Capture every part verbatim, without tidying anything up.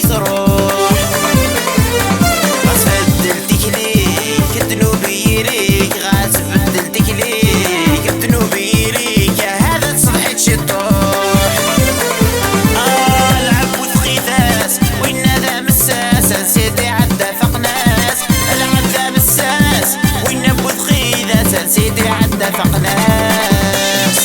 Truḥ. Ɣas beddel tikli-k, ddnub yiri-k. Ɣas beddel tikli-k, ddnub yiri-k. Hada tṣebḥit ciṭuḥ. Ah, lɛeb bu txidas, winna d amessas. Ansi d-iɛedda faqen-as. Lɛeb d amessas, winna bu txidas. Ansi d-iɛedda faqen-as.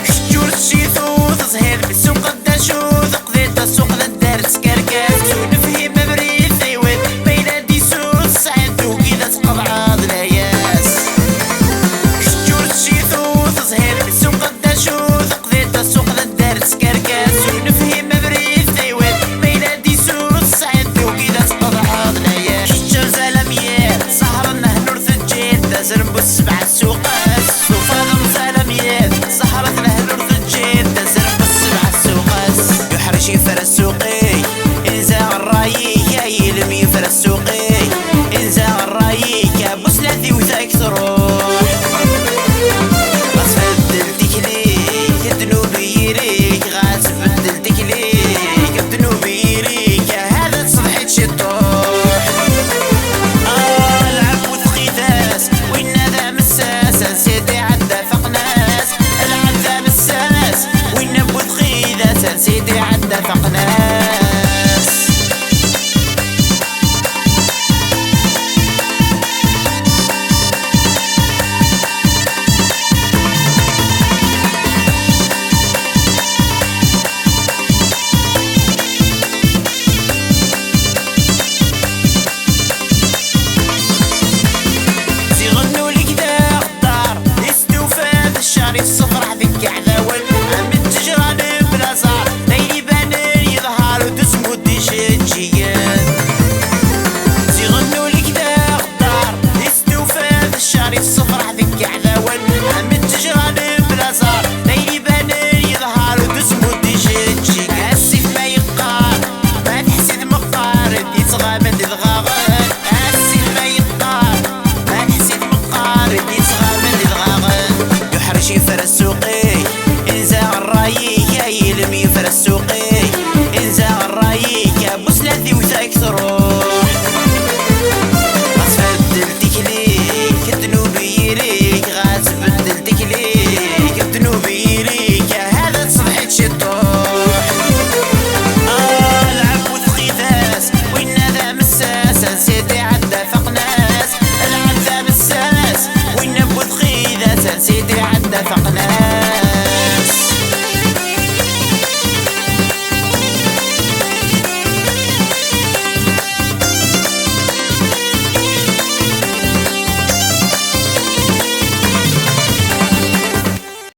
Kečč ur tecciḍ, ur tezhiḍ, bessuq d acu teqdiḍ, assuq d ddar teskerkes, ur nefhim abrid tewwiḍ, ma yella d-isut sɛid tugi d ad tqeḍɛeḍ layas. Kečč ur tecciḍ, ur tezhiḍ, bessuq d acu teqdiḍ, assuq d ddar teskerkes, ur nefhim abrid tewwiḍ, ma yella d-isut sɛid tugi d ad tqeḍɛeḍ layas. Kečč amzal amyiḍ, sahra nnehn ur teǧǧiḍ, d azrem bu ssebɛa tsuqas, tufaḍ amzal amyiḍ, sahra nnehn ur teǧǧiḍ, d azrem bu ssebɛa tsuqas. Uḥric yefra ssuq-ik, inza ṛṛay-ik, ay ilem yefra ssuq-ik, inza ṛṛay-ik, a bu slat iwet-ak truḥ. Ɣas beddel tikli-k, ddnub yiri-k. Ɣas beddel tikli-k, ddnub yiri-k. Hada tṣebḥit ciṭuḥ. Ah, lɛeb bu txidas, winna d amessas. Ansi d-iɛedda faqen-as. Lɛeb d amessas, winna bu txidas. Ansi d-iɛedda faqen-as. Ziɣen ul-ik d aɣeddar, istufa d ccer, yessefraḥ deg iɛdawen, am ttejra n blaẓar, d ayen ibanen yeḍher, ur d-tesmudd ijeǧǧigen. Ziɣen ul-ik d aɣeddar, istufa d ccer, yessefraḥ deg iɛdawen, am ttejra n blaẓar, d ayen ibanen yeḍher, ur d-tesmudd ijeǧǧigen. Asif ma yeqqar, ma teḥsiḍ meqqar, d-yettɣaman d idɣaɣen. Asif ma yeqqar, ma teḥsiḍ meqqar, d-yettɣaman d idɣaɣen. Uḥric yefra ssuq-ik, inza ṛṛay-ik, ay ilem yefra ssuq-ik, inza ṛṛay-ik, a bu slat iwet-ak truḥ. Ɣas beddel tikli-k, ddnub yiri-k. Ɣas beddel tikli-k, ddnub yiri-k. Hada tṣebḥit ciṭuḥ. Ah, lɛeb bu txidas, winna d amessas. Ansi d-iɛedda faqen-as. Lɛeb d amessas, winna bu txidas. Ansi d-iɛedda faqen-as.